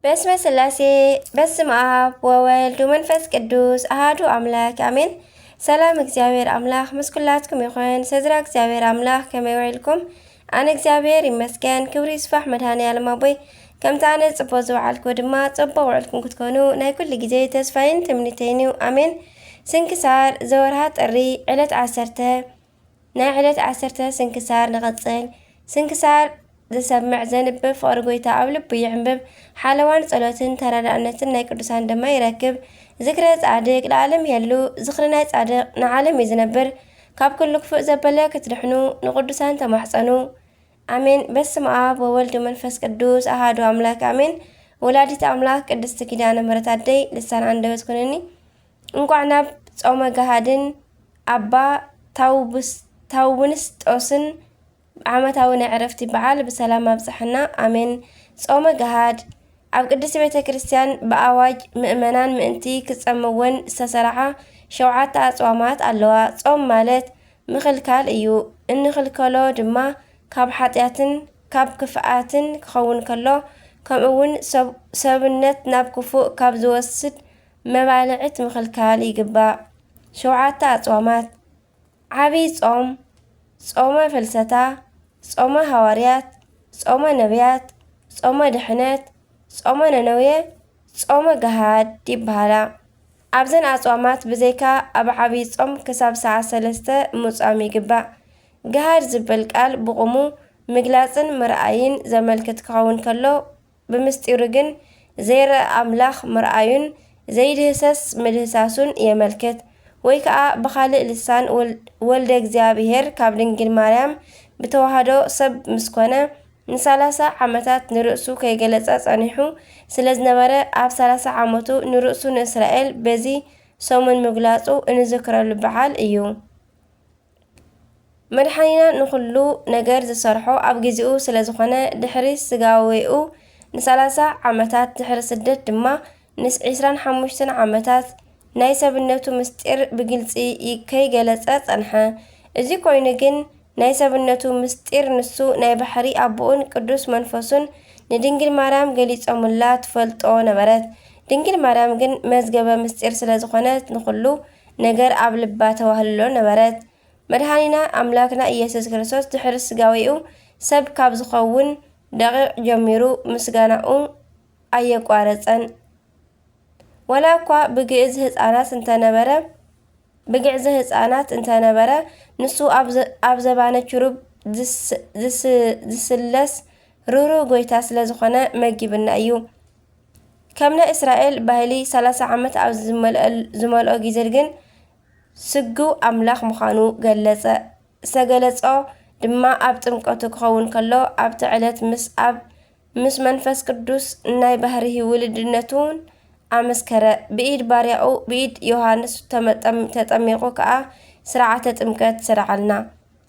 በስመ ስላሴ፣ በስመ አብ ወወልድ ወመንፈስ ቅዱስ አሃዱ አምላክ አሜን። ሰላም እግዚኣብሔር አምላክ ምስ ኩላትኩም ይኹን። ሰድራ እግዚኣብሔር አምላክ ከመይ ውዒልኩም? ኣነ እግዚኣብሔር ይመስገን፣ ክብሪ ይስፋሕ መድሃኔ ዓለም ኣቦይ። ከምቲ ኣነ ጽቡቕ ዝወዓልኩ ድማ ጽቡቕ ውዕልኩም ክትኮኑ ናይ ኩሉ ግዜ ተስፋይን ትምኒተይን እዩ። ኣሜን። ስንክሳር ዘወርሃ ጥሪ ዕለት ዓሰርተ። ናይ ዕለት ዓሰርተ ስንክሳር ንቐጽል። ስንክሳር ዝሰምዕ ዘንብብ ፍቕሪ ጎይታ ኣብ ልቡ ይዕንብብ። ሓለዋን ጸሎትን ተረዳእነትን ናይ ቅዱሳን ድማ ይረክብ። ዝክረ ጻድቅ ለዓለም የሉ። ዝኽሪ ናይ ጻድቅ ንዓለም እዩ ዝነብር። ካብ ኩሉ ክፉእ ዘበለ ክትድሕኑ ንቅዱሳን ተማሕጸኑ። ኣሜን። በስመ አብ ወወልድ ወመንፈስ ቅዱስ አሃዱ አምላክ አሜን። ወላዲት አምላክ ቅድስት ኪዳነ ምሕረት ኣደይ ልሳን አንደበት ኩንኒ። እንኳዕ ናብ ጾመ ገሃድን ኣባ ታውብስ-፣ ታውንስጦስን ዓመታዊ ናይ ዕረፍቲ በዓል ብሰላም ኣብጽሐና። ኣሜን። ጾመ ገሃድ ኣብ ቅድስት ቤተ ክርስቲያን ብኣዋጅ ምእመናን ምእንቲ ክጸምወን ዝተሰርዓ ሸውዓተ ኣጽዋማት ኣለዋ። ጾም ማለት ምኽልካል እዩ። እንኽልከሎ ድማ ካብ ሓጢኣትን ካብ ክፍኣትን ክኸውን ከሎ፣ ከምኡ እውን ሰብ-፣ ሰብነት ናብ ክፉእ ካብ ዝወስድ መባልዕት ምኽልካል ይግባእ። ሸውዓተ ኣጽዋማት። ዓብይ ጾም፣ ጾመ ፍልሰታ፣ ጾመ ሃዋርያት፣ ጾመ ነቢያት፣ ጾመ ድሕነት፣ ጾመ ነነዌ፣ ጾመ ገሃድ ይበሃላ። ኣብዘን ኣጽዋማት ብዘይካ ኣብ ዓብይ ጾም ክሳብ ሰዓት ሰለስተ ምጻም ይግባእ። ገሃድ ዝብል ቃል ብቑሙ ምግላጽን ምርኣይን ዘመልክት ክኸውን ከሎ፣ ብምስጢሩ ግን ዘይረኣ ኣምላኽ ምርኣዩን ዘይድህሰስ ምድህሳሱን የመልክት። ወይ ከኣ ብኻልእ ልሳን ወል-፣ ወልደ እግዚኣብሔር ካብ ድንግል ማርያም ብተዋህዶ ሰብ ምስ ኮነ ንሰላሳ ዓመታት ንርእሱ ከይገለጸ ጸኒሑ ስለ ዝነበረ፣ ኣብ ሰላሳ ዓመቱ ንርእሱ ንእስራኤል በዚ ሰሙን ምግላጹ እንዝክረሉ በዓል እዩ። መድሓኒና ንኹሉ ነገር ዝሰርሖ ኣብ ግዜኡ ስለ ዝኾነ፣ ድሕሪ ስጋዌኡ ንሰላሳ ዓመታት፣ ድሕሪ ስደት ድማ ንስ-፣ ዕስራን ሓሙሽተን ዓመታት ናይ ሰብነቱ ምስጢር ብግልጺ ይ-፣ ከይገለጸ ጸንሐ። እዚ ኮይኑ ግን፣ ናይ ሰብነቱ ምስጢር ንሱ ናይ ባሕሪ ኣቦኡን ቅዱስ መንፈሱን ንድንግል ማርያም ገሊጾምላ ትፈልጦ ነበረት። ድንግል ማርያም ግን መዝገበ ምስጢር ስለ ዝኾነት፣ ንኹሉ ነገር ኣብ ልባ ተዋህልሎ ነበረት። መድሓኒና ኣምላክና ኢየሱስ ክርስቶስ ድሕሪ ስጋዌኡ ሰብ ካብ ዝኸውን ደቂቕ ጀሚሩ ምስጋናኡ ኣየቋረጸን። ዋላ እኳ ብግእዝ ህፃናት እንተነበረ፣ ብግዕዘ ህፃናት እንተነበረ፣ ንሱ ኣብ ዘ-፣ ኣብ ዘባነ ችሩብ ዝስ-፣ ዝስ-፣ ዝስለስ ርህሩህ ጎይታ ስለ ዝኾነ መጊብና እዩ። ከም ናይ እስራኤል ባህሊ ሰላሳ ዓመት ኣብ ዝመልአል-፣ ዝመልኦ ግዜ ግን ስግው ኣምላኽ ምዃኑ ገለጸ። ዝተገለጾ ድማ ኣብ ጥምቀቱ ክኸውን ከሎ፣ ኣብቲ ዕለት ምስ ኣብ፣ ምስ መንፈስ ቅዱስ ናይ ባህርይ ውሉድነቱን ኣመስከረ። ብኢድ ባርያኡ፣ ብኢድ ዮሃንስ ተመጠም-፣ ተጠሚቑ ከኣ ስርዓተ ጥምቀት ሰረዓልና።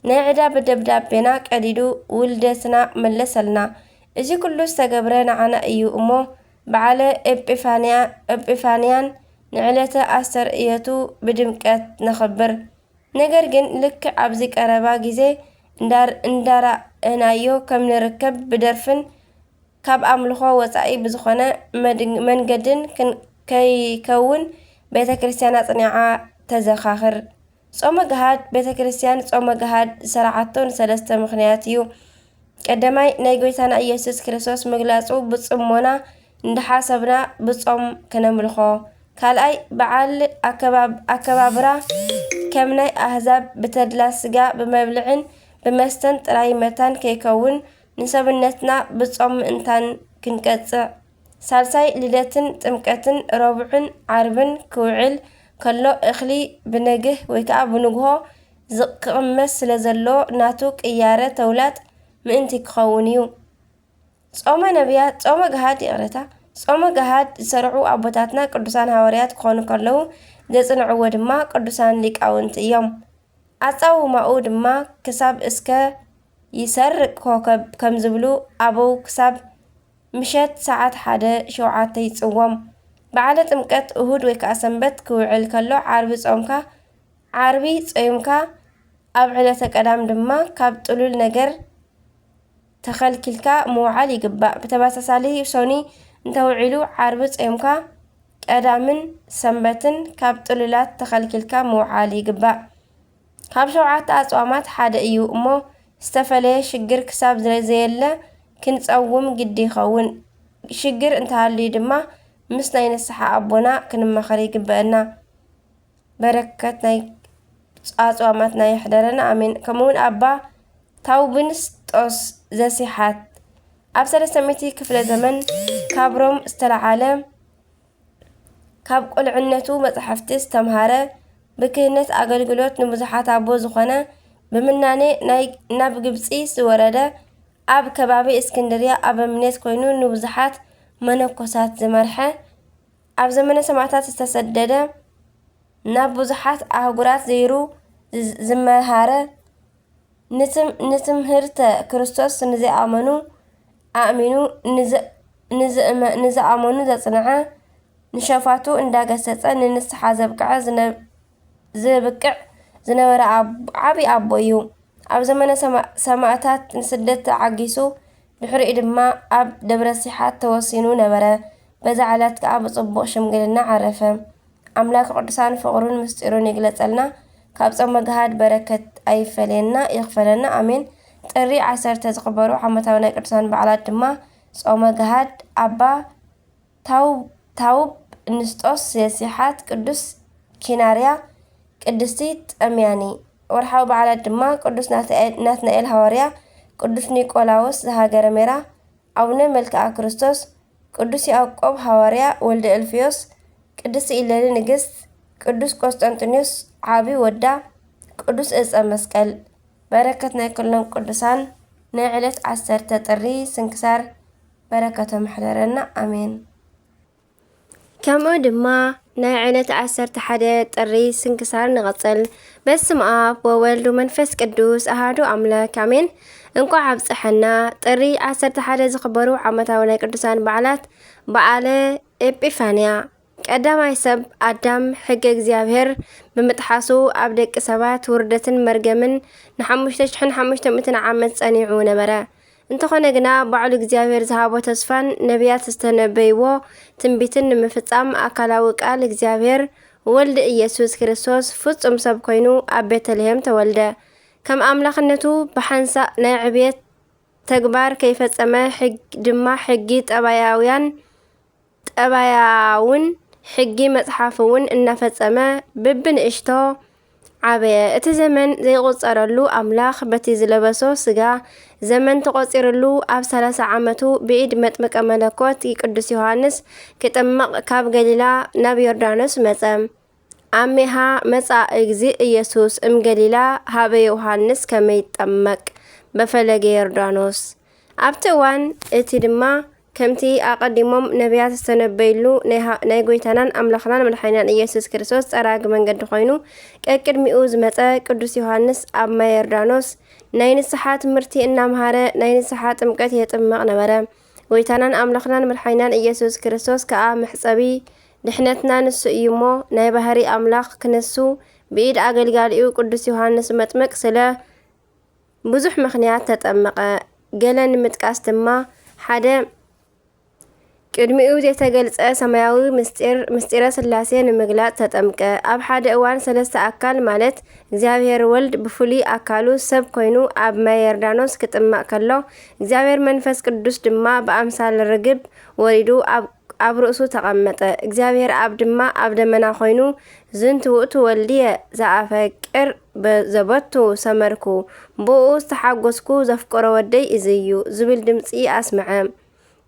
ናይ ዕዳ ብደብዳቤና ቀዲዱ ውልደትና መለሰልና። እዚ ኩሉ ዝተገብረ ንዓና እዩ እሞ፣ በዓለ ኤጲፋንያ-፣ ኤጲፋንያን ንዕለተ ኣስተርእየቱ ብድምቀት ነኸብር። ነገር ግን ልክዕ ኣብዚ ቀረባ ግዜ እንዳር-፣ እንዳራእናዮ ከም ንርከብ ብደርፍን ካብ ኣምልኾ ወጻኢ ብዝኾነ መድ-፣ መንገድን ክን-፣ ከይከውን ቤተ ክርስቲያን ኣጽኒዓ ተዘኻኽር። ጾመ ገሃድ፣ ቤተ ክርስቲያን ጾመ ገሃድ ዝሰርዓቶ ንሰለስተ ምኽንያት እዩ። ቀዳማይ፣ ናይ ጎይታና ኢየሱስ ክርስቶስ ምግላጹ ብጽሞና እንዳሓሰብና ብጾም ክነምልኾ። ካልኣይ፣ በዓል ኣከባብ-፣ ኣከባብራ ከም ናይ ኣህዛብ ብተድላ ስጋ ብመብልዕን ብመስተን ጥራይ መታን ከይከውን ንሰብነትና ብጾም ምእንታን ክንቀጽዕ። ሳልሳይ፣ ልደትን ጥምቀትን ረቡዕን ዓርብን ክውዕል ከሎ እኽሊ ብነግህ ወይ ከኣ ብንግሆ ዝቕ-፣ ክቕመስ ስለ ዘሎ ናቱ ቅያረ ተውላጥ ምእንቲ ክኸውን እዩ። ጾመ ነቢያት፣ ጾመ ገሃድ፣ ይቕረታ፣ ጾመ ገሃድ ዝሰርዑ ኣቦታትና ቅዱሳን ሃዋርያት ክኾኑ ከለዉ፣ ዘጽንዕዎ ድማ ቅዱሳን ሊቃውንቲ እዮም። ኣጻውማኡ ድማ ክሳብ እስከ ይሰርቅ ኮከብ ከም ዝብሉ ኣበው ክሳብ ምሸት ሰዓት ሓደ ሸውዓተ ይጽወም። በዓለ ጥምቀት እሁድ ወይ ከኣ ሰንበት ክውዕል ከሎ ዓርቢ ጾምካ፣ ዓርቢ ጾይምካ ኣብ ዕለተ ቀዳም ድማ ካብ ጥሉል ነገር ተኸልኪልካ ምውዓል ይግባእ። ብተመሳሳሊ ሶኒ እንተውዒሉ ዓርቢ ጾምካ ቀዳምን ሰንበትን ካብ ጥሉላት ተኸልኪልካ ምውዓል ይግባእ። ካብ ሸውዓተ ኣጽዋማት ሓደ እዩ እሞ፣ ዝተፈለየ ሽግር ክሳብ ዘየለ ክንጸውም ግዲ ይኸውን። ሽግር እንተሃልዩ ድማ ምስ ናይ ንስሓ ኣቦና ክንመኸር ይግበአና። በረከት ናይ ኣጽዋማትና ይሕደረና፣ ኣሜን። ከምኡውን ኣባ ታውብንስጦስ ዘሲሓት ኣብ ሰለስተ ሚእቲ ክፍለ ዘመን ካብ ሮም ዝተለዓለ፣ ካብ ቁልዕነቱ መጻሕፍቲ ዝተምሃረ፣ ብክህነት ኣገልግሎት ንብዙሓት ኣቦ ዝኾነ፣ ብምናኔ ናይ ናብ ግብጺ ዝወረደ፣ ኣብ ከባቢ እስክንድርያ ኣበምኔት ኮይኑ ንብዙሓት መነኮሳት ዝመርሐ፣ ኣብ ዘመነ ሰማዕታት ዝተሰደደ፣ ናብ ብዙሓት ኣህጉራት ዘይሩ ዝ- ዝመሃረ፣ ንትም- ንትምህርተ ክርስቶስ ንዘይኣመኑ ኣእሚኑ፣ ንዘ- ንዝእመ- ንዝኣመኑ ዘጽንዐ፣ ንሸፋቱ እንዳገሰጸ ንንስሓ ዘብቅዐ ዝነ- ዝብቅዕ ዝነበረ ኣብ- ዓቢ ኣቦ እዩ። ኣብ ዘመነ ሰማ- ሰማእታት ንስደት ተዓጊሱ፣ ድሕሪኡ ድማ ኣብ ደብረ ሲሓት ተወሲኑ ነበረ። በዛ ዕለት ከኣ ብጽቡቕ ሽምግልና ዓረፈ። ኣምላክ ቅዱሳን ፍቕሩን ምስጢሩን ይግለጸልና። ካብ ጾመ ገሃድ በረከት ኣይፈለየና ይኽፈለና፣ ኣሜን። ጥሪ ዓሰርተ ዝኽበሩ ዓመታዊ ናይ ቅዱሳን በዓላት ድማ ጾመ ገሃድ ኣባ ታው- ታውብ ንስጦስ የሲሓት፣ ቅዱስ ኪናርያ፣ ቅድስቲ ጠምያኒ። ወርሓዊ በዓላት ድማ ቅዱስ ናትናኤል- ናትናኤል ሃዋርያ፣ ቅዱስ ኒቆላዎስ ዘሃገረ ሜራ፣ ኣቡነ መልክኣ ክርስቶስ፣ ቅዱስ ያዕቆብ ሃዋርያ፣ ወልደ እልፍዮስ፣ ቅድስቲ ኢለኒ ንግስት፣ ቅዱስ ቆስጠንጢኖስ ዓቢ ወዳ፣ ቅዱስ እፀ መስቀል። በረከት ናይ ኩሎም ቅዱሳን ናይ ዕለት ዓሰርተ ጥሪ ስንክሳር በረከቶም ይሕደረና፣ ኣሜን። ከምኡ ድማ ናይ ዕለት ዓሰርተ ሓደ ጥሪ ስንክሳር ንቐጽል። በስመ ኣብ ወወልድ ወመንፈስ ቅዱስ ኣሃዱ ኣምላክ፣ ኣሜን። እንቋዕ ኣብጽሐና። ጥሪ ዓሰርተ ሓደ ዝኽበሩ ዓመታዊ ናይ ቅዱሳን በዓላት፣ በዓለ ኤጲፋንያ። ቀዳማይ ሰብ ኣዳም ሕገ እግዚኣብሔር ብምጥሓሱ ኣብ ደቂ ሰባት ውርደትን መርገምን ንሓሙሽተ ሽሕን ሓሙሽተ ሚእትን ዓመት ጸኒዑ ነበረ። እንተኾነ ግና ባዕሉ እግዚኣብሔር ዝሃቦ ተስፋን ነቢያት ዝተነበይዎ ትንቢትን ንምፍጻም ኣካላዊ ቃል እግዚኣብሔር ወልድ ኢየሱስ ክርስቶስ ፍጹም ሰብ ኮይኑ ኣብ ቤተልሔም ተወልደ። ከም ኣምላኽነቱ ብሓንሳእ ናይ ዕብየት ተግባር ከይፈጸመ ሕግ ድማ ሕጊ ጠባያውያን ጠባያውን ሕጊ መጽሓፍ እውን እናፈጸመ ብብንእሽቶ ዓበየ። እቲ ዘመን ዘይቁጸረሉ ኣምላኽ በቲ ዝለበሶ ስጋ ዘመን ተቆጺርሉ ኣብ ሰላሳ ዓመቱ ብኢድ መጥምቀ መለኮት ቅዱስ ዮሃንስ ክጥምቕ ካብ ገሊላ ናብ ዮርዳኖስ መጸ። ኣሜሃ መጻ እግዚእ ኢየሱስ እምገሊላ ሀበ ዮሃንስ ከመ ይጠመቅ በፈለገ ዮርዳኖስ። ኣብቲ እዋን እቲ ድማ ከምቲ ኣቐዲሞም ነቢያት ዝተነበይሉ ናይ ሃ- ናይ ጐይታናን ኣምላኽናን መድሓኒናን ኢየሱስ ክርስቶስ ጸራጊ መንገዲ ኮይኑ ቀቅድሚኡ ዝመጸ ቅዱስ ዮሃንስ ኣብ ማይ ዮርዳኖስ ናይ ንስሓ ትምህርቲ እናምሃረ ናይ ንስሓ ጥምቀት የጥምቕ ነበረ። ጐይታናን ኣምላኽናን መድሓኒናን ኢየሱስ ክርስቶስ ከኣ መሕጸቢ ድሕነትና ንሱ እዩ እሞ፣ ናይ ባህሪ ኣምላኽ ክነሱ ብኢድ ኣገልጋሊኡ ቅዱስ ዮሃንስ መጥምቅ ስለ ብዙሕ ምኽንያት ተጠመቐ። ገለ ንምጥቃስ ድማ፣ ሓደ፣ ቅድሚኡ ዘይተገልጸ ሰማያዊ ምስጢር፣ ምስጢረ ስላሴ ንምግላጽ ተጠምቀ። ኣብ ሓደ እዋን ሰለስተ ኣካል ማለት እግዚኣብሔር ወልድ ብፍሉይ ኣካሉ ሰብ ኮይኑ ኣብ ማይ ዮርዳኖስ ክጥመቕ ከሎ፣ እግዚኣብሔር መንፈስ ቅዱስ ድማ ብኣምሳል ርግብ ወሪዱ ኣብ ኣብ ርእሱ ተቐመጠ። እግዚኣብሔር ኣብ ድማ ኣብ ደመና ኮይኑ፣ "ዝንቱ ውእቱ ወልድየ ዘኣፈቅር በ- ዘበቱ ሰመርኩ፣ ብኡ ዝተሓጎስኩ ዘፍቅሮ ወደይ እዚ እዩ" ዝብል ድምጺ ኣስምዐ።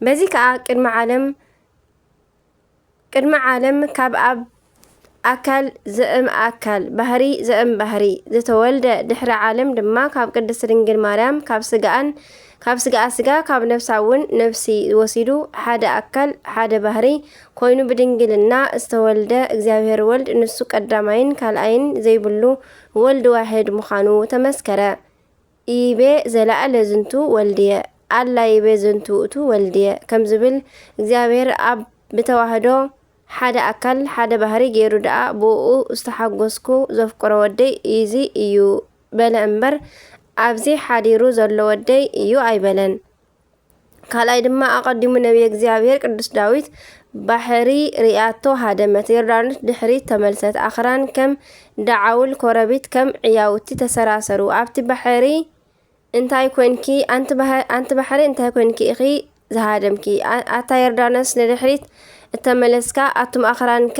በዚ ከኣ ቅድሚ ዓለም ቅድሚ ዓለም ካብ ኣብ ኣካል ዘእም ኣካል፣ ባህሪ ዘእም ባህሪ፣ ዝተወልደ፣ ድሕሪ ዓለም ድማ ካብ ቅድስት ድንግል ማርያም ካብ ስጋኣን ካብ ስጋኣ ስጋ ካብ ነፍሳ እውን ነፍሲ ወሲዱ ሓደ ኣካል ሓደ ባህሪ ኮይኑ ብድንግልና ዝተወልደ እግዚኣብሔር ወልድ ንሱ ቀዳማይን ካልኣይን ዘይብሉ ወልድ ዋሕድ ምዃኑ ተመስከረ። ኢቤ ዘለኣለ ዝንቱ ወልድየ፣ ኣላ ኢቤ ዝንቱ ውእቱ ወልድየ ከም ዝብል እግዚኣብሔር ኣብ ብተዋህዶ ሓደ ኣካል ሓደ ባህሪ ገይሩ ደኣ ብኡ ዝተሓጎስኩ ዘፍቅሮ ወደይ እዚ እዩ በለ እምበር ኣብዚ ሓዲሩ ዘሎ ወደይ እዩ ኣይበለን። ካልኣይ ድማ ኣቐዲሙ ነቢየ እግዚኣብሔር ቅዱስ ዳዊት ባሕሪ ርእያቶ ሃደመት፣ ዮርዳኖስ ድሕሪት ተመልሰት፣ ኣኽራን ከም ደዓውል ኮረቢት ከም ዕያውቲ ተሰራሰሩ። ኣብቲ ባሕሪ እንታይ ኮንኪ? ኣንቲ ባህ-፣ ኣንቲ ባሕሪ እንታይ ኮንኪ ኢኺ ዝሃደምኪ? ኣ-፣ ኣታ ዮርዳኖስ ንድሕሪት እተመለስካ፣ ኣቱም ኣኽራንከ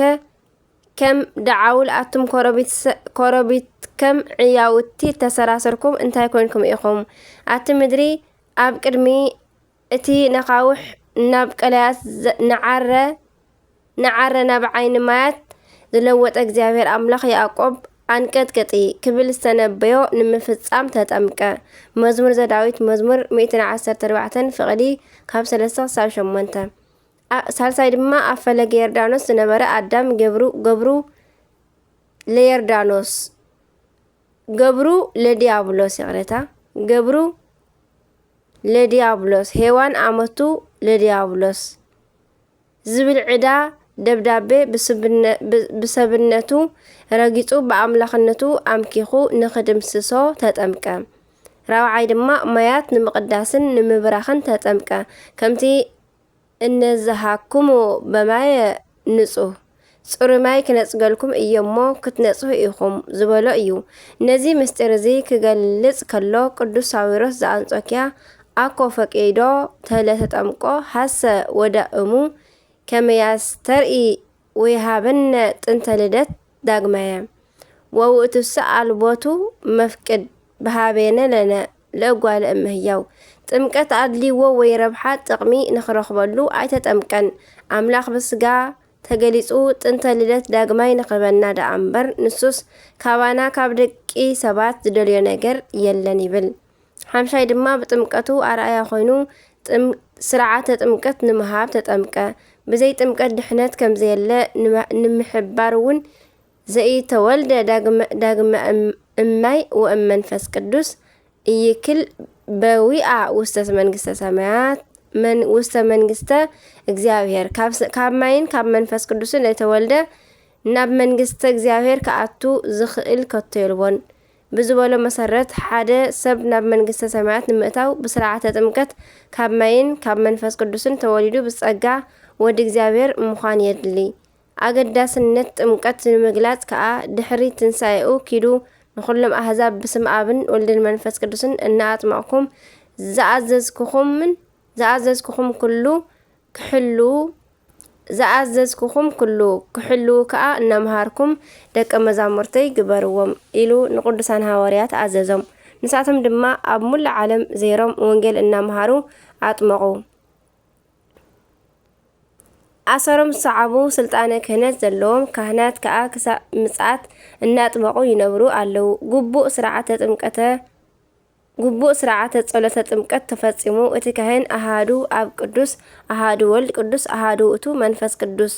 ከም ደዓውል፣ ኣቱም ኮረቢት ሰ-፣ ኮረቢት ከም ዕያውቲ እተሰራሰርኩም እንታይ ኮንኩም ኢኹም? ኣቲ ምድሪ ኣብ ቅድሚ እቲ ነኻውሕ ናብ ቀላያት ዘ-፣ ንዓረ፣ ንዓረ ናብ ዓይኒ ማያት ዝለወጠ እግዚኣብሔር ኣምላኽ ያዕቆብ ኣንቀጥቅጢ ክብል ዝተነበዮ ንምፍጻም ተጠምቀ። መዝሙር ዘዳዊት መዝሙር ሚእትን ዓሰርተ ኣርባዕተን ፍቕዲ ካብ ሰለስተ ክሳብ ሸሞንተ። ኣ-፣ ሳልሳይ ድማ ኣብ ፈለገ ዮርዳኖስ ዝነበረ ኣዳም ገብሩ፣ ገብሩ ለዮርዳኖስ፣ ገብሩ ለዲያብሎስ፣ ይቕሬታ፣ ገብሩ ለዲያብሎስ፣ ሄዋን ኣመቱ ለዲያብሎስ ዝብል ዕዳ ደብዳቤ ብስብነ-፣ ብ-፣ ብሰብነቱ ረጊጹ ብኣምላኽነቱ ኣምኪኹ ንኽድምስሶ ተጠምቀ። ራብዓይ ድማ ማያት ንምቕዳስን ንምብራኽን ተጠምቀ። ከምቲ እነዝሃኩሙ በማየ ንጹህ፣ ጽሩይ ማይ ክነጽገልኩም እየሞ ክትነጽሁ ኢኹም ዝበሎ እዩ። ነዚ ምስጢር እዚ ክገልጽ ከሎ ቅዱስ ሳዊሮስ ዘኣንጾኪያ ኣኮ ፈቂዶ ተለተጠምቆ ሃሰ ወደ እሙ ከመያስተርኢ ወይሃበነ ጥንተ ልደት ዳግማየ። ወውእቱሰ ኣልቦቱ መፍቅድ በሃቤነ ለነ ለእጓለ እመህያው። ጥምቀት ኣድልዎ ወይ ረብሓ ጥቕሚ ንኽረኽበሉ ኣይተጠምቀን። ኣምላኽ ብስጋ ተገሊጹ ጥንተ ልደት ዳግማይ ንኽህበና ደኣ እምበር፣ ንሱስ ካባና ካብ ደቂ ሰባት ዝደልዮ ነገር የለን ይብል። ሓምሻይ ድማ ብጥምቀቱ ኣርኣያ ኮይኑ ጥም-፣ ስርዓተ ጥምቀት ንምሃብ ተጠምቀ። ብዘይ ጥምቀት ድሕነት ከምዘየለ ንመ-፣ ንምሕባር እውን ዘኢተወልደ ዳግመ፣ ዳግመ እም-፣ እማይ ወእም መንፈስ ቅዱስ እይክል በዊኣ ውስተ መንግስተ ሰማያት፣ መን-፣ ውስተ መንግስተ እግዚኣብሔር። ካብ ስ-፣ ካብ ማይን ካብ መንፈስ ቅዱስን ለይተወልደ ናብ መንግስተ እግዚኣብሔር ክኣቱ ዝኽእል ከቶ የልቦን። ብዝበሎ መሰረት፣ ሓደ ሰብ ናብ መንግስተ ሰማያት ንምእታው ብስርዓተ ጥምቀት ካብ ማይን ካብ መንፈስ ቅዱስን ተወሊዱ ብጸጋ ወዲ እግዚኣብሔር ምዃን የድሊ። ኣገዳስነት ጥምቀት ንምግላጽ ከኣ፣ ድሕሪ ትንሳኤኡ ኪዱ ንኹሎም ኣህዛብ ብስም ኣብን ወልድን መንፈስ ቅዱስን እናኣጥመቕኩም፣ ዝኣዘዝኩኹምን፣ ዝኣዘዝኩኹም ኩሉ ክሕሉ፣ ዝኣዘዝኩኹም ኩሉ ክሕልዉ ከኣ እናመሃርኩም ደቀ መዛሙርተይ ግበርዎም ኢሉ ንቅዱሳን ሃዋርያት ኣዘዞም። ንሳቶም ድማ ኣብ ሙሉእ ዓለም ዜሮም ወንጌል እናመሃሩ ኣጥመቑ። ኣሰሮም ዝሰዓቡ ስልጣነ ክህነት ዘለዎም ካህናት ከኣ ክሳብ ምጽኣት እናጥመቑ ይነብሩ ኣለዉ። ግቡእ ስርዓተ ጥምቀተ፣ ግቡእ ስርዓተ ጸሎተ ጥምቀት ተፈጺሙ፣ እቲ ካህን ኣሃዱ ኣብ ቅዱስ፣ ኣሃዱ ወልድ ቅዱስ፣ ኣሃዱ ውእቱ መንፈስ ቅዱስ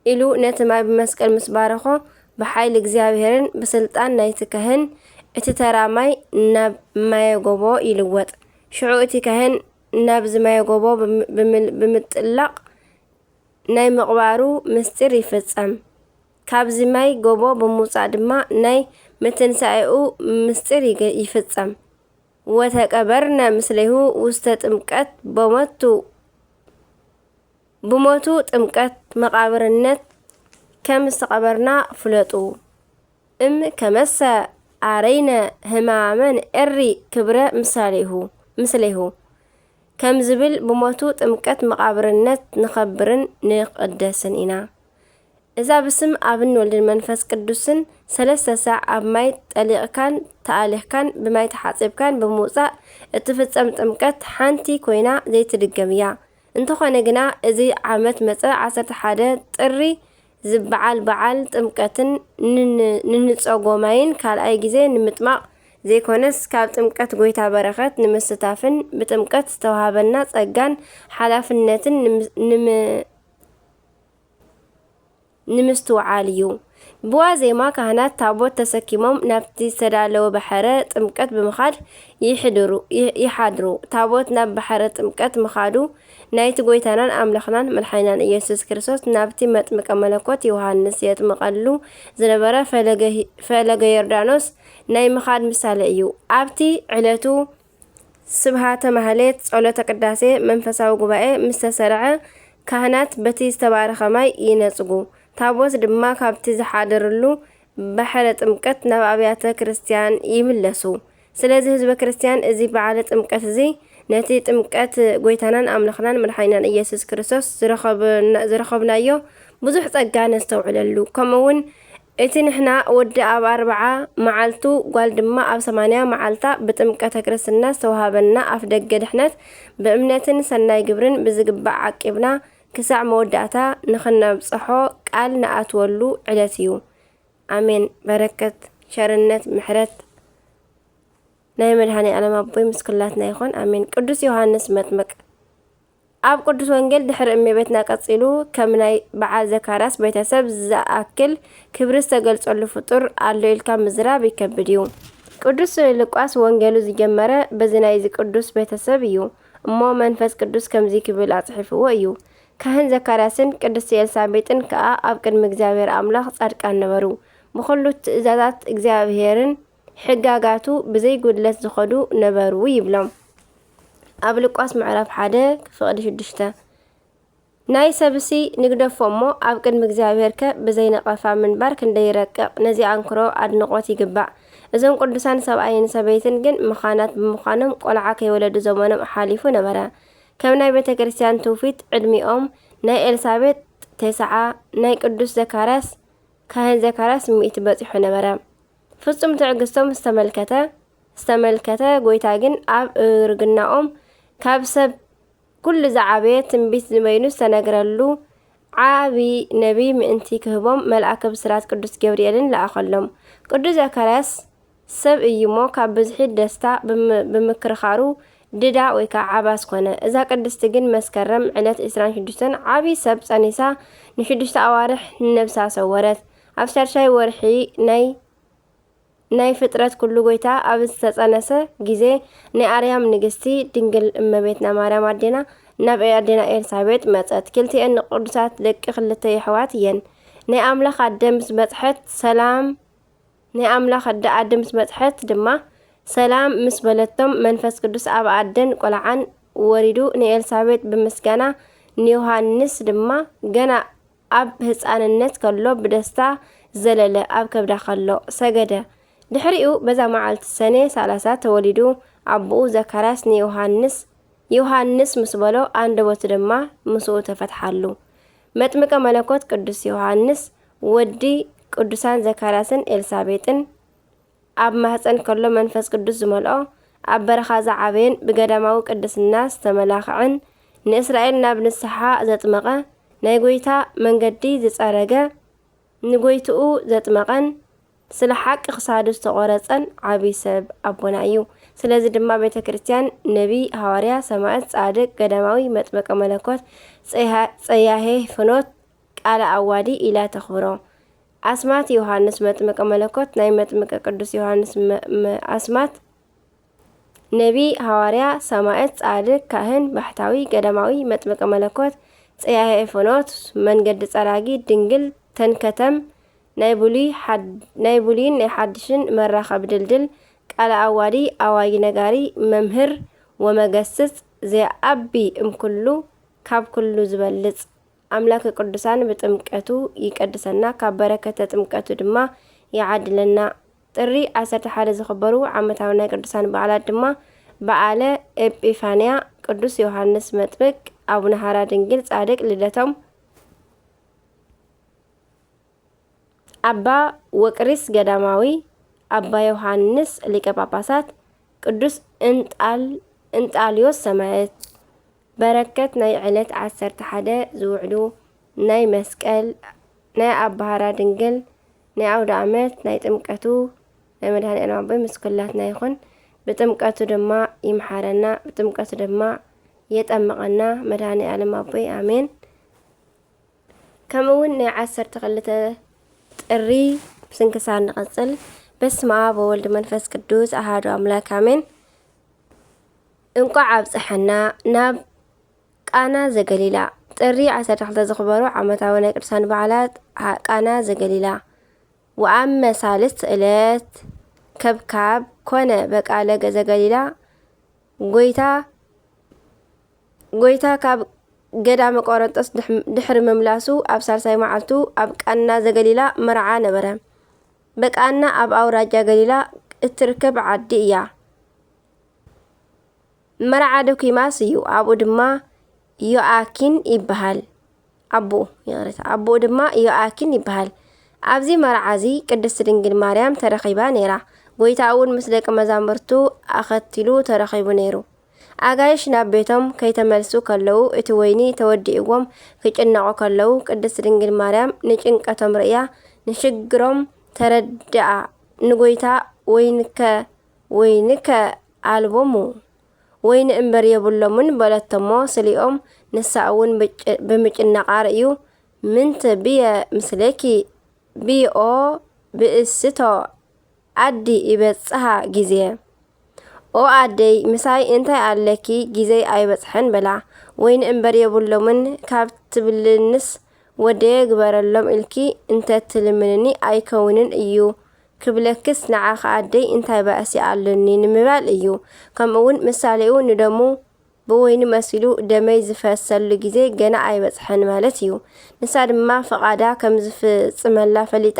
ኢሉ ነቲ ማይ ብመስቀል ምስ ባረኾ፣ ብሓይሊ እግዚኣብሔርን ብስልጣን ናይቲ ካህን እቲ ተራ ማይ ናብ ማየ ጎቦ ይልወጥ። ሽዑ እቲ ካህን ናብዚ ማየ ጎቦ ብም-፣ ብምል-፣ ብምጥላቕ ናይ ምቕባሩ ምስጢር ይፍጸም። ካብዚ ማይ ጎቦ ብምውጻእ ድማ ናይ ምትንሳኤኡ ምስጢር ይገ-፣ ይፍጸም። ወተቀበርነ ምስሌሁ ውስተ ጥምቀት በሞቱ፣ ብሞቱ ጥምቀት መቓብርነት ከም ዝተቐበርና ፍለጡ። እም ከመሰ ኣረይነ ህማመ ንኤሪ ክብረ ምሳሌሁ፣ ምስሌሁ ከም ዝብል ብሞቱ ጥምቀት መቓብርነት ንኸብርን ንቕደስን ኢና። እዛ ብስም ኣብን ወልድን መንፈስ ቅዱስን ሰለስተ ሳዕ ኣብ ማይ ጠሊቕካን ተኣሊኽካን ብማይ ተሓጺብካን ብምውጻእ እትፍጸም ጥምቀት ሓንቲ ኮይና ዘይትድገም እያ። እንተኾነ ግና፣ እዚ ዓመት መጸ ዓሰርተ ሓደ ጥሪ ዝበዓል በዓል ጥምቀትን ንን-፣ ንንጸጎ ማይን ካልኣይ ግዜ ንምጥማቕ ዘይኮነስ፣ ካብ ጥምቀት ጐይታ በረኸት ንምስታፍን ብጥምቀት ዝተዋህበና ጸጋን ሓላፍነትን ንም-፣ ንም-፣ ንምስትውዓል እዩ። ብዋዜማ ካህናት ታቦት ተሰኪሞም ናብቲ ዝተዳለወ ባሕረ ጥምቀት ብምኻድ ይሕድሩ፣ ይ-፣ ይሓድሩ። ታቦት ናብ ባሕረ ጥምቀት ምኻዱ ናይቲ ጐይታናን ኣምላኽናን መድሓኒናን ኢየሱስ ክርስቶስ ናብቲ መጥምቀ መለኮት ዮሃንስ የጥምቐሉ ዝነበረ ፈለገ ሂ-፣ ፈለገ ዮርዳኖስ ናይ ምኻድ ምሳሌ እዩ። ኣብቲ ዕለቱ ስብሃተ ማህሌት፣ ጸሎተ ቅዳሴ፣ መንፈሳዊ ጉባኤ ምስ ተሰርዐ፣ ካህናት በቲ ዝተባረኸ ማይ ይነጽጉ። ታቦት ድማ ካብቲ ዝሓድርሉ ባሕረ ጥምቀት ናብ ኣብያተ ክርስቲያን ይምለሱ። ስለዚ ህዝበ ክርስቲያን እዚ በዓለ ጥምቀት እዚ ነቲ ጥምቀት ጎይታናን ኣምላኽናን መድሓኒናን ኢየሱስ ክርስቶስ ዝረኸብና-፣ ዝረኸብናዮ ብዙሕ ጸጋ ነስተውዕለሉ። ከምኡ እውን እቲ ንሕና ወዲ ኣብ ኣርብዓ መዓልቱ ጓል ድማ ኣብ ሰማንያ መዓልታ ብጥምቀተ ክርስትና ዝተዋሃበና ኣፍ ደገ ድሕነት ብእምነትን ሰናይ ግብርን ብዝግባእ ዓቂብና ክሳዕ መወዳእታ ንኽነብጽሖ ቃል ንኣትወሉ ዕለት እዩ። ኣሜን። በረከት፣ ሸርነት፣ ምሕረት ናይ መድኃኔ ዓለም ኣቦይ ምስ ኩላትና ይኹን። ኣሜን። ቅዱስ ዮሐንስ መጥምቅ። ኣብ ቅዱስ ወንጌል ድሕሪ እመቤትና ቀጺሉ ከም ናይ በዓል ዘካርያስ ቤተሰብ ዝኣክል ክብሪ ዝተገልጸሉ ፍጡር ኣሎ ኢልካ ምዝራብ ይከብድ እዩ። ቅዱስ ሉቃስ ወንጌሉ ዝጀመረ በዚ ናይዚ ቅዱስ ቤተሰብ እዩ። እሞ መንፈስ ቅዱስ ከምዚ ክብል ኣጽሒፍዎ እዩ። ካህን ዘካርያስን ቅድስቲ ኤልሳቤጥን ከኣ ኣብ ቅድሚ እግዚኣብሔር ኣምላኽ ጻድቃን ነበሩ። ብኹሉ ትእዛዛት እግዚኣብሔርን ሕጋጋቱ ብዘይ ጉድለት ዝኸዱ ነበሩ ይብሎም። ኣብ ሉቃስ ምዕራፍ ሓደ ፍቕዲ ሽዱሽተ። ናይ ሰብሲ ንግደፎ እሞ ኣብ ቅድሚ እግዚኣብሔር ከ ብዘይ ነቐፋ ምንባር ክንደይ ይረቅቕ። ነዚ ኣንክሮ ኣድንቖት ይግባእ። እዞም ቅዱሳን ሰብኣይን ሰበይትን ግን መኻናት ብምዃኖም ቆልዓ ከይወለዱ ዘመኖም ሓሊፉ ነበረ። ከም ናይ ቤተ ክርስቲያን ትውፊት ዕድሚኦም ናይ ኤልሳቤጥ ተስዓ፣ ናይ ቅዱስ ዘካርያስ፣ ካህን ዘካርያስ ሚእቲ በጺሑ ነበረ። ፍጹም ትዕግስቶም ዝተመልከተ፣ ዝተመልከተ ጎይታ ግን ኣብ እርግናኦም ካብ ሰብ ኩሉ ዝዓበየ ትንቢት ዝበይኑ ዝተነግረሉ ዓቢ ነቢይ ምእንቲ ክህቦም መልኣከ ብስራት ቅዱስ ገብርኤልን ለኣኸሎም። ቅዱስ ዘካርያስ ሰብ እዩ እሞ ካብ ብዝሒ ደስታ ብም-፣ ብምክርኻሩ ድዳ ወይ ከዓ ዓባስ ኮነ። እዛ ቅድስቲ ግን መስከረም ዕለት ዕስራን ሽዱሽተን ዓቢ ሰብ ጸኒሳ ንሽዱሽተ ኣዋርሕ ንነብሳ ሰወረት። ኣብ ሻድሻይ ወርሒ ናይ ናይ ፍጥረት ኩሉ ጎይታ ኣብ ዝተጸነሰ ግዜ፣ ናይ ኣርያም ንግስቲ ድንግል እመቤትና ማርያም ኣዴና ናብ ኣዴና ኤልሳቤጥ መጸት። ክልቲኤን ንቅዱሳት ደቂ ክልተ የሕዋት እየን። ናይ ኣምላኽ ኣደ ምስ በጽሐት ሰላም፣ ናይ ኣምላኽ ኣደ ኣደ ምስ በጽሐት ድማ ሰላም ምስ በለቶም፣ መንፈስ ቅዱስ ኣብ ኣደን ቆልዓን ወሪዱ ንኤልሳቤጥ ብምስጋና፣ ንዮሃንስ ድማ ገና ኣብ ህጻንነት ከሎ ብደስታ ዘለለ፣ ኣብ ከብዳ ከሎ ሰገደ። ድሕሪኡ በዛ መዓልቲ ሰኔ ሰላሳ ተወሊዱ። ኣቦኡ ዘካርያስ ንዮሃንስ ዮሃንስ ምስ በሎ፣ ኣንደበቱ ድማ ምስኡ ተፈትሓሉ። መጥምቀ መለኮት ቅዱስ ዮሃንስ ወዲ ቅዱሳን ዘካርያስን ኤልሳቤጥን፣ ኣብ ማህጸን ከሎ መንፈስ ቅዱስ ዝመልኦ፣ ኣብ በረኻ ዝዓበየን ብገዳማዊ ቅድስና ዝተመላኽዐን፣ ንእስራኤል ናብ ንስሓ ዘጥመቐ፣ ናይ ጐይታ መንገዲ ዝጸረገ፣ ንጐይትኡ ዘጥመቐን፣ ስለ ሓቂ ክሳዱ ዝተቖረጸን ዓቢ ሰብ ኣቦና እዩ። ስለዚ ድማ ቤተ ክርስቲያን ነቢይ፣ ሃዋርያ፣ ሰማዕት፣ ጻድቅ፣ ገዳማዊ፣ መጥምቀ መለኮት፣ ጸያ-፣ ጸያሄ ፍኖት፣ ቃለ ኣዋዲ ኢላ ተኽብሮ። ኣስማት ዮሃንስ መጥምቀ መለኮት፣ ናይ መጥምቀ ቅዱስ ዮሃንስ መ-፣ መ-፣ ኣስማት፣ ነቢይ፣ ሃዋርያ፣ ሰማዕት፣ ጻድቅ፣ ካህን፣ ባሕታዊ፣ ገዳማዊ፣ መጥምቀ መለኮት፣ ጸያሄ ፍኖት፣ መንገዲ ጸራጊ፣ ድንግል፣ ተንከተም፣ ናይ ብሉይ ሓድ-፣ ናይ ብሉይን ናይ ሓድሽን መራኸቢ ድልድል፣ ቃለ ኣዋዲ፣ ኣዋይ ነጋሪ፣ መምህር ወመገስጽ፣ ዘየኣቢ እምኩሉ፣ ካብ ኩሉ ዝበልጽ። ኣምላከ ቅዱሳን ብጥምቀቱ ይቀድሰና፣ ካብ በረከተ ጥምቀቱ ድማ ይዓድለና። ጥሪ ዓሰርተ ሓደ ዝኽበሩ ዓመታዊ ናይ ቅዱሳን በዓላት ድማ በዓለ ኤጲፋንያ፣ ቅዱስ ዮሃንስ መጥምቅ፣ ኣቡነ ሃራ ድንግል ጻድቅ ልደቶም፣ ኣባ ወቅሪስ ገዳማዊ፣ ኣባ ዮሃንስ ሊቀ ጳጳሳት፣ ቅዱስ እንጣል-፣ እንጣልዮስ ሰማዕት። በረከት ናይ ዕለት ዓሰርተ ሓደ ዝውዕሉ ናይ መስቀል፣ ናይ ኣባ ሃራ ድንግል፣ ናይ ኣውደ ዓመት፣ ናይ ጥምቀቱ፣ ናይ መድኃኔ ዓለም ኣቦይ ምስ ኩላትና ይኹን። ብጥምቀቱ ድማ ይምሓረና፣ ብጥምቀቱ ድማ የጠምቐና መድኃኔ ዓለም ኣቦይ። ኣሜን። ከምኡ እውን ናይ ዓሰርተ ክልተ ጥሪ ስንክሳር ንቐጽል። በስመ ኣብ ወወልድ መንፈስ ቅዱስ ኣሃዱ ኣምላክ ኣሜን። እንቋዕ ኣብጽሐና ናብ ቃና ዘገሊላ። ጥሪ ዓሰርተ ክልተ ዝኽበሩ ዓመታዊ ናይ ቅዱሳን በዓላት ዓ-፣ ቃና ዘገሊላ። ወኣመ ሳልስት ዕለት ከብካብ ኮነ በቃለ ዘገሊላ ጎይታ ጎይታ ካብ ገዳመ ቆረንጦስ ድሕ- ድሕሪ ምምላሱ ኣብ ሳልሳይ መዓልቱ ኣብ ቃና ዘገሊላ መርዓ ነበረ። በቃና ኣብ ኣውራጃ ገሊላ እትርከብ ዓዲ እያ። መርዓ ዶኪማስ እዩ። ኣብኡ ድማ ዮኣኪን ይበሃል። ኣቦኡ፣ ይቕሬታ፣ ኣቦኡ ድማ ዮኣኪን ይበሃል። ኣብዚ መርዓ እዚ ቅድስት ድንግል ማርያም ተረኺባ ነይራ። ጎይታ እውን ምስ ደቂ መዛሙርቱ ኣኸቲሉ ተረኺቡ ነይሩ። ኣጋይሽ ናብ ቤቶም ከይተመልሱ ከለዉ፣ እቲ ወይኒ ተወዲእዎም ክጭነቑ ከለዉ፣ ቅድስት ድንግል ማርያም ንጭንቀቶም ርእያ፣ ንሽግሮም ተረድኣ። ንጎይታ፣ "ወይንከ፣ ወይንከ ኣልቦሙ፣ ወይኒ እምበር የብሎምን" በለቶሞ። ስሊኦም፣ ንሳ እውን ብጭ- ብምጭነቓ ርእዩ፣ "ምንተ ብየ ምስሌኪ ብኦ ብእስቶ ኣዲ ይበጽሓ ግዜ?" "ኦ ኣደይ፣ ምሳይ እንታይ ኣለኪ? ግዜይ ኣይበጽሐን" በላ። "ወይኒ እምበር የብሎምን ካብ ትብልንስ ወደየ ግበረሎም ኢልኪ እንተትልምንኒ ኣይከውንን እዩ ክብለክስ፣ ንዓኺ ኣደይ እንታይ ባእሲ ኣሎኒ ንምባል እዩ። ከምኡውን ምሳሌኡ ንደሙ ብወይኒ መሲሉ ደመይ ዝፈሰሉ ግዜ ገና ኣይበጽሐን ማለት እዩ። ንሳ ድማ ፍቓዳ ከም ዝፍጽመላ ፈሊጣ፣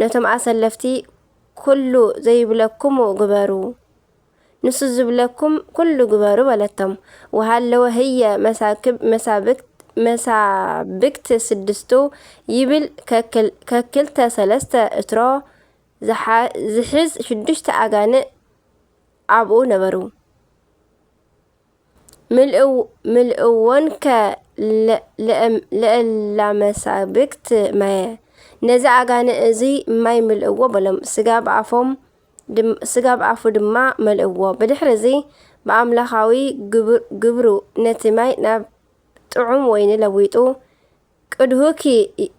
ነቶም ኣሰለፍቲ፣ "ኩሉ ዘይብለኩሙ ግበሩ፣ ንሱ ዝብለኩም ኩሉ ግበሩ" በለቶም። "ወሃለወ ህየ መሳክብ መሳብክት መሳብክት ስድስቱ" ይብል፣ ከክል- ከክልተ ሰለስተ እትሮ ዝሓ- ዝሕዝ ሽዱሽተ ኣጋንእ ኣብኡ ነበሩ። ምልእው- ምልእዎንከ ለ- ለእም- ለእላ መሳብክት ማየ፣ ነዚ ኣጋንእ እዚ ማይ ምልእዎ በሎም። ስጋ ብኣፎም ድም- ስጋ ብኣፉ ድማ መልእዎ። ብድሕሪ እዚ ብኣምላኻዊ ግብር- ግብሩ ነቲ ማይ ናብ ጥዑም ወይኒ ለዊጡ፣ "ቅድሁኪ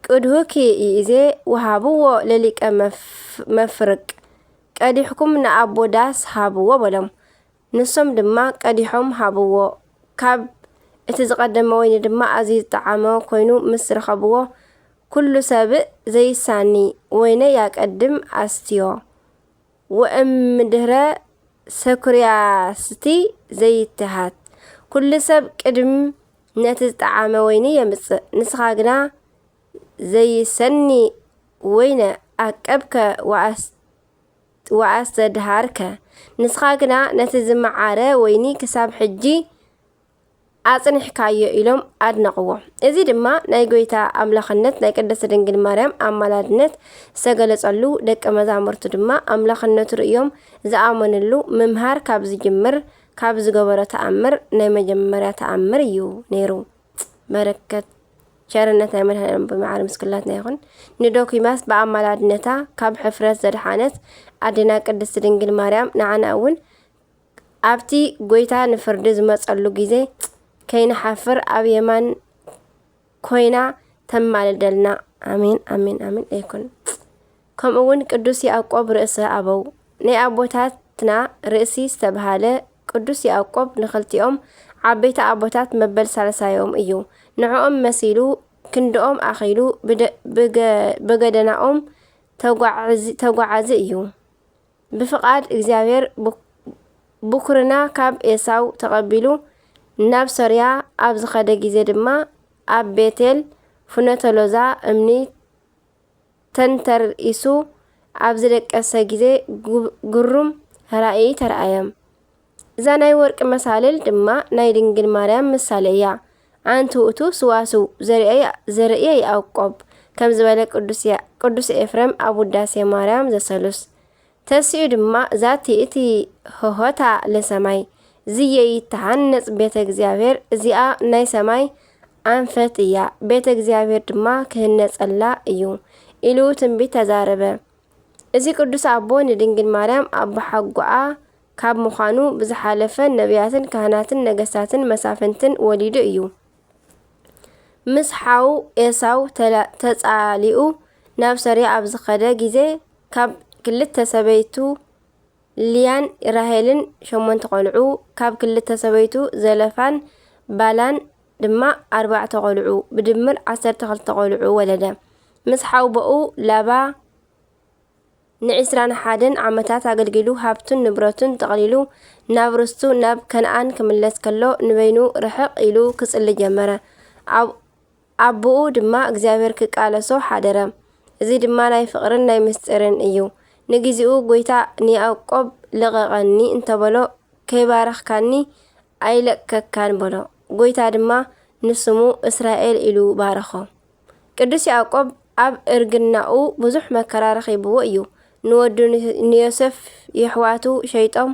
ቅድሁኪ ይእዜ ወሃብዎ ለሊቀ መፍ- መፍርቅ፣ ቀዲሕኩም ንኣቦ ዳስ ሃብዎ" በሎም። ንሶም ድማ ቀዲሖም ሃብዎ። ካብ እቲ ዝቐደመ ወይኒ ድማ ኣዝዩ ዝጠዓመ ኮይኑ ምስ ረኸብዎ፣ "ኩሉ ሰብእ ዘይሳኒ ወይነ ያቀድም ኣስትዮ፣ ወእምድህረ ሰኩርያስቲ ዘይትሃት፣ ኩሉ ሰብ ቅድም ነቲ ዝጠዓመ ወይኒ የምጽእ፣ ንስኻ ግና ዘይሰኒ ወይነ ኣቀብከ ወኣስ- ወኣስተድሃርከ፣ ንስኻ ግና ነቲ ዝመዓረ ወይኒ ክሳብ ሕጂ ኣጽኒሕካዮ" ኢሎም ኣድነቕዎ። እዚ ድማ ናይ ጎይታ ኣምላኽነት፣ ናይ ቅድስት ድንግል ማርያም ኣማላድነት ዝተገለጸሉ፣ ደቀ መዛሙርቱ ድማ ኣምላኽነቱ ርእዮም ዝኣመንሉ ምምሃር ካብ ዝጅምር፣ ካብ ዝገበሮ ተኣምር ናይ መጀመርያ ተኣምር እዩ ነይሩ። በረከት ቸርነት ናይ መድኃኔዓለም ብመዓር ምስ ኩላትና ይኹን። ንዶኪማስ ብኣማላድነታ ካብ ሕፍረት ዘድሓነት ኣዴና ቅድስት ድንግል ማርያም ንዓና እውን ኣብቲ ጎይታ ንፍርዲ ዝመጸሉ ግዜ ከይንሓፍር ኣብ የማን ኮይና ተማልደልና። ኣሜን፣ ኣሜን፣ ኣሜን። ኣይኮን ከምኡ እውን ቅዱስ ያዕቆብ ርእሰ ኣበው ናይ ኣቦታትና ርእሲ ዝተብሃለ ቅዱስ ያዕቆብ ንኽልቲኦም ዓበይቲ ኣቦታት መበል ሳልሳዮም እዩ። ንዕኦም መሲሉ ክንድኦም ኣኺሉ ብደ- ብገ- ብገደናኦም ተጓዓዚ- ተጓዓዚ እዩ። ብፍቓድ እግዚኣብሔር ብኩርና ካብ ኤሳው ተቐቢሉ ናብ ሶርያ ኣብ ዝኸደ ግዜ ድማ ኣብ ቤቴል ፍኖተ ሎዛ እምኒ ተንተርኢሱ ኣብ ዝደቀሰ ግዜ ግሩም ራእይ ተራእየ። እዛ ናይ ወርቂ መሳልል ድማ ናይ ድንግል ማርያም ምሳሌ እያ። ኣንቲ ውእቱ ስዋስው ዘርእየ ያዕቆብ ከም ዝበለ ቅዱስ ኤፍሬም ኣብ ውዳሴ ማርያም ዘሰሉስ። ተሲኡ ድማ ዛቲ እቲ ሆሆታ ለሰማይ ዝየይተሃነጽ ቤተ እግዚኣብሔር እዚኣ ናይ ሰማይ ኣንፈት እያ፣ ቤተ እግዚኣብሔር ድማ ክህነጸላ እዩ ኢሉ ትንቢት ተዛረበ። እዚ ቅዱስ ኣቦ ንድንግል ማርያም ኣቦሓጎኣ ካብ ምዃኑ ብዝሓለፈ ነቢያትን ካህናትን ነገስታትን መሳፍንትን ወሊዱ እዩ። ምስ ሓው ኤሳው ተጻሊኡ ናብ ሶርያ ኣብ ዝኸደ ግዜ ካብ ክልተ ሰበይቱ ልያን ራሄልን ሸሞንተ ቆልዑ፣ ካብ ክልተ ሰበይቱ ዘለፋን ባላን ድማ ኣርባዕተ ቆልዑ፣ ብድምር ዓሰርተ ክልተ ቆልዑ ወለደ። ምስ ሓውቦኡ ላባ ንዒስራን ሓደን ዓመታት ኣገልጊሉ፣ ሃብቱን ንብረቱን ጠቕሊሉ ናብ ርስቱ ናብ ከነኣን ክምለስ ከሎ፣ ንበይኑ ርሕቕ ኢሉ ክጽሊ ጀመረ። ኣብ-፣ ኣቦኡ ድማ እግዚኣብሔር ክቃለሶ ሓደረ። እዚ ድማ ናይ ፍቕርን ናይ ምስጢርን እዩ። ንጊዜኡ ጐይታ ንያዕቆብ ልቐቐኒ እንተበሎ፣ ከይባረኽካኒ ኣይለቅከካን በሎ። ጐይታ ድማ ንስሙ እስራኤል ኢሉ ባረኾ። ቅዱስ ያዕቆብ ኣብ እርግናኡ ብዙሕ መከራ ረኺብዎ እዩ። ንወዱ ን-፣ ንዮሴፍ የሕዋቱ ሸይጦም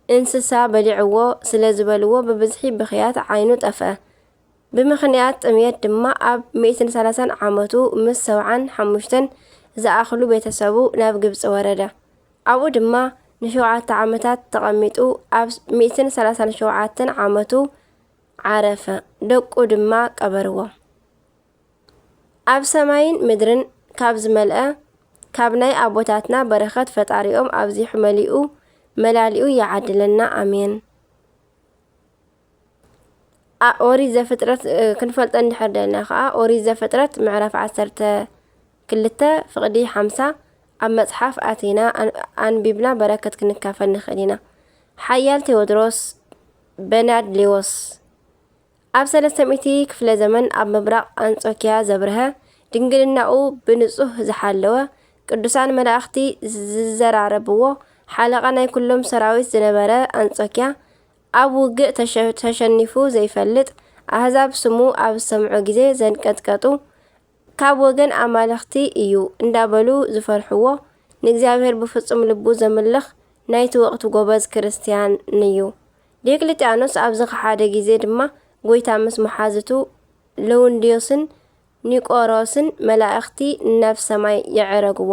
እንስሳ በሊዕዎ ስለ ዝበልዎ ብብዝሒ ብኽያት ዓይኑ ጠፍአ። ብምኽንያት ጥምየት ድማ ኣብ ሚእትን ሰላሳን ዓመቱ ምስ ሰብዓን ሓሙሽተን ዝኣኽሉ ቤተሰቡ ናብ ግብጺ ወረደ። ኣብኡ ድማ ንሸውዓተ ዓመታት ተቐሚጡ ኣብ ሚእትን ሰላሳን ሸውዓተን ዓመቱ ዓረፈ። ደቁ ድማ ቀበርዎ። ኣብ ሰማይን ምድርን ካብ ዝመልአ ካብ ናይ ኣቦታትና በረኸት ፈጣሪኦም ኣብዚሑ መሊኡ መላሊኡ ይዓድለና። ኣሜን። ኣ-፣ ኦሪት ዘፍጥረት፣ እ፣ ክንፈልጠ እንድሕር ደልና ኸዓ፣ ኦሪት ዘፍጥረት ምዕራፍ ዓሰርተ ክልተ ፍቕዲ ሓምሳ ኣብ መጽሓፍ ኣቲና ኣን-፣ ኣንቢብና በረከት ክንካፈል ንኽእል ኢና። ሓያል ቴዎድሮስ በናድሌዎስ ኣብ ሰለስተ ሚእቲ ክፍለ ዘመን ኣብ ምብራቕ ኣንጾኪያ ዘብርሀ፣ ድንግልናኡ ብንጹህ ዝሓለወ፣ ቅዱሳን መላእኽቲ ዝዘራረብዎ፣ ሓለቓ ናይ ኩሎም ሰራዊት ዝነበረ ኣንጾኪያ፣ ኣብ ውግእ ተሸ-፣ ተሸኒፉ ዘይፈልጥ፣ ኣህዛብ ስሙ ኣብ ዝሰምዑ ግዜ ዘንቀጥቀጡ፣ ካብ ወገን ኣማልኽቲ እዩ እንዳበሉ ዝፈርሕዎ፣ ንእግዚኣብሔር ብፍጹም ልቡ ዘምልኽ ናይቲ ወቕቲ ጎበዝ ክርስትያን እዩ። ዲዮቅልጥያኖስ ኣብ ዝኸሓደ ግዜ ድማ፣ ጐይታ ምስ መሓዝቱ ለውንድዮስን ኒቆሮስን መላእኽቲ ናብ ሰማይ የዕረግዎ።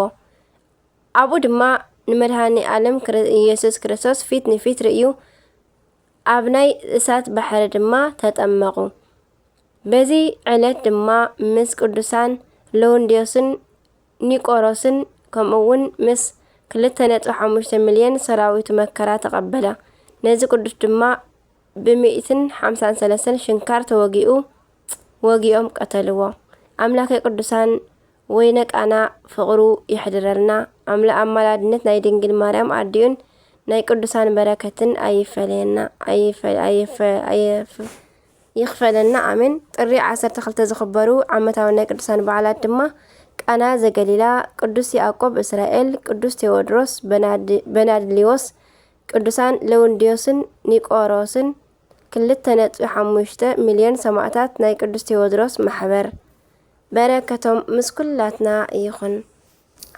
ኣብኡ ድማ ንመድኃኔ ዓለም ክር-፣ ኢየሱስ ክርስቶስ ፊት ንፊት ርእዩ፣ ኣብ ናይ እሳት ባሕሪ ድማ ተጠመቑ። በዚ ዕለት ድማ ምስ ቅዱሳን ለውንድዮስን ኒቆሮስን ከምኡ እውን ምስ ክልተ ነጥቢ ሓሙሽተ ሚልዮን ሰራዊቱ መከራ ተቐበለ። ነዚ ቅዱስ ድማ ብሚእትን ሓምሳን ሰለስተን ሽንካር ተወጊኡ፣ ወጊኦም ቀተልዎ። ኣምላከ ቅዱሳን ወይነ ቃና ፍቕሩ የሕድረልና። ኣምላ-፣ ኣማላድነት ናይ ድንግል ማርያም ኣዲኡን ናይ ቅዱሳን በረከትን ኣይፈለየና፣ ኣይፈ-፣ ኣይፈ-፣ ኣይፍ-፣ ይኽፈለና። ኣሜን። ጥሪ ዓሰርተ ክልተ ዝኽበሩ ዓመታዊ ናይ ቅዱሳን በዓላት ድማ ቃና ዘገሊላ፣ ቅዱስ ያዕቆብ እስራኤል፣ ቅዱስ ቴዎድሮስ በናድ-፣ በናድሊዎስ፣ ቅዱሳን ለውንድዮስን ኒቆሮስን፣ ክልተ ነጥቢ ሓሙሽተ ሚልዮን ሰማእታት ናይ ቅዱስ ቴዎድሮስ ማሕበር። በረከቶም ምስ ኩላትና ይኹን።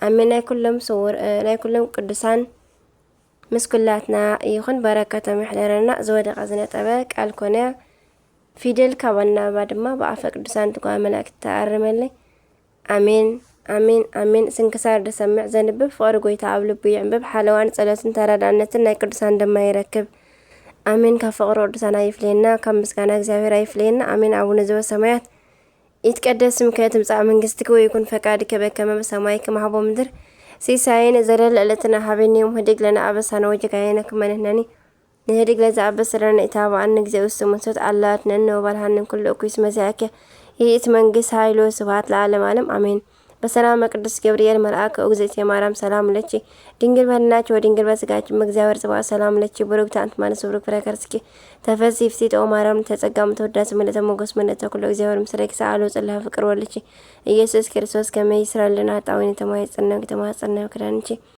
ኣሜን። ናይ ኩሎም ስውር፣ እ፣ ናይ ኩሎም ቅዱሳን ምስ ኩላትና ይኹን። በረከቶም ይሕደረና። ዝወደቐ ዝነጠበ ቃል ኮነ ፊደል ካብ ኣናብባ ድማ ብኣፈ ቅዱሳን ትጓ መላእክት ተኣርመለይ። ኣሜን፣ ኣሜን፣ ኣሜን። ስንክሳር ዝሰምዕ ዘንብብ ፍቕሪ ጐይታ ኣብ ልቡ ይዕንብብ። ሓለዋን ጸሎትን ተረዳእነትን ናይ ቅዱሳን ድማ ይረክብ። ኣሜን። ካብ ፍቕሪ ቅዱሳን ኣይፍለየና፣ ካብ ምስጋና እግዚኣብሔር ኣይፍለየና። ኣሜን። ኣቡነ ዘበሰማያት ይትቀደስ ስምከ ትምጻእ መንግስትከ ወይኩን ፈቃድከ በከመ በሰማይ ከማሁ በምድር። ሲሳየነ ዘለለ ዕለትነ ሀበነ ዮም ህድግ ለነ አበሳነ ወጌጋየነ ከመ ንሕነኒ ንህድግ ለዘአበሰ ለነ ኢታብአነ እግዚኦ ውስተ መንሱት አላ አድነነ ወባልሃነ እምኩሉ እኩይ እስመ ዚአከ ይእቲ መንግስት ኃይል ወስብሐት ለዓለመ ዓለም አሜን። በሰላመ ቅዱስ ገብርኤል መልአከ ኡግዝእትየ ማርያም ሰላም ለኪ ድንግል በድናኪ ወድንግል በስጋኪ እመ እግዚአብሔር ጽባኦት ሰላም ለኪ ብሩክት አንቲ እም አማኑኤል ወብሩክ ፍሬ ከርስኪ ተፈሲ ፍሲት ኦ ማርያም ተጸጋ ምተወዳሲ ምልእተ ሞገስ ምልእተ ኩሉ እግዚአብሔር ምስሌኪ ሰአሉ ጽላ ፍቅር ወልኪ ኢየሱስ ክርስቶስ ከመ ይስራ ለነ ኃጣውኢነ ተማይጸነው ተማጸነው ክዳንኪ